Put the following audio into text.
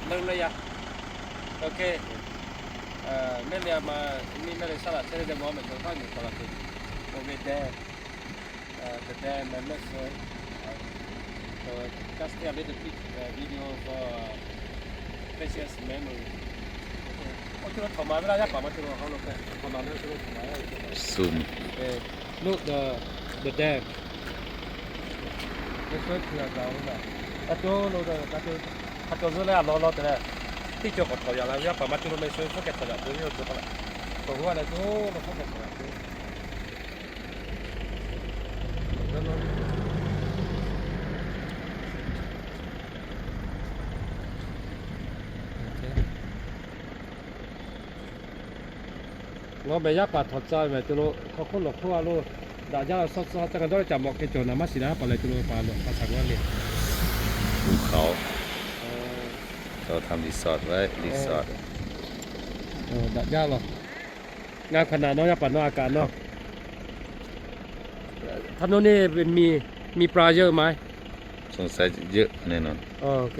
Leuˆ leh yaˇ. Okay. Mehˆ leh yaˇ ma, miˬ mehˆ leh shaˉ laꞈ chehˇ leh deh ma mehˍ cawˬ htaˇ nyi k'awꞈ la tuˬ. Over there, the dam, mehˆ sho. So just take a little pic, video for precious memory. Oˇ ceuˬ lo htawꞈ ma ve laˇ, yaˇ paˍ ma ceuˬ lo hk'aw lo hpehꞈ hk'awꞈ nawˬ le, ceuˬ lo htawꞈ ma ve. Look the, the dam. Mehˆ sho hkui a gaˬ lo kaꞈ, hk'a cawˬ lo, hk'a cawˬ zuhˆ leh a law law te leh, teˇ cawˬ k'awꞈ htawꞈ yaꞈ la ve, yaˇ paˍ ma ceuˬ lo mehˆ sho hkawˇ keh htawꞈ yaꞈ tuˬ ve awˬ ceuˬ k'o la, k'awꞈ g'awˇ leh ceuˬ lo hkawˇ keh htawꞈ yaꞈ tuˬ. Ngaˬ mehˍ yaˇ paˍ htawꞈ ca ve mehˍ ceuˬ lo hk'aw hk'oˆ lawˬ hk'oˆ a lo, daꞈ jaˇ la shaw shaw ca ngaˬ dawˇ leh caꞈ mawꞈ hk'e cawˬ naˍ maˇ shiˍ naˍ, haˉ paˍ leh ceuˬ lo paˍ lawˬ hk'a shaˍ g'aˇ le. Pu hkaoˍ, chaw htaꞈ resort ve resort. Daꞈ jaˇ lawˬ. Ngaˬ hk'aˬ naˍ nawˇ, yaˇ paˍ nawˇ a kaꞈ nawˇ. ถนนนี่มี มีปลาเยอะไหม? สงสัยเยอะแน่นอน โอเค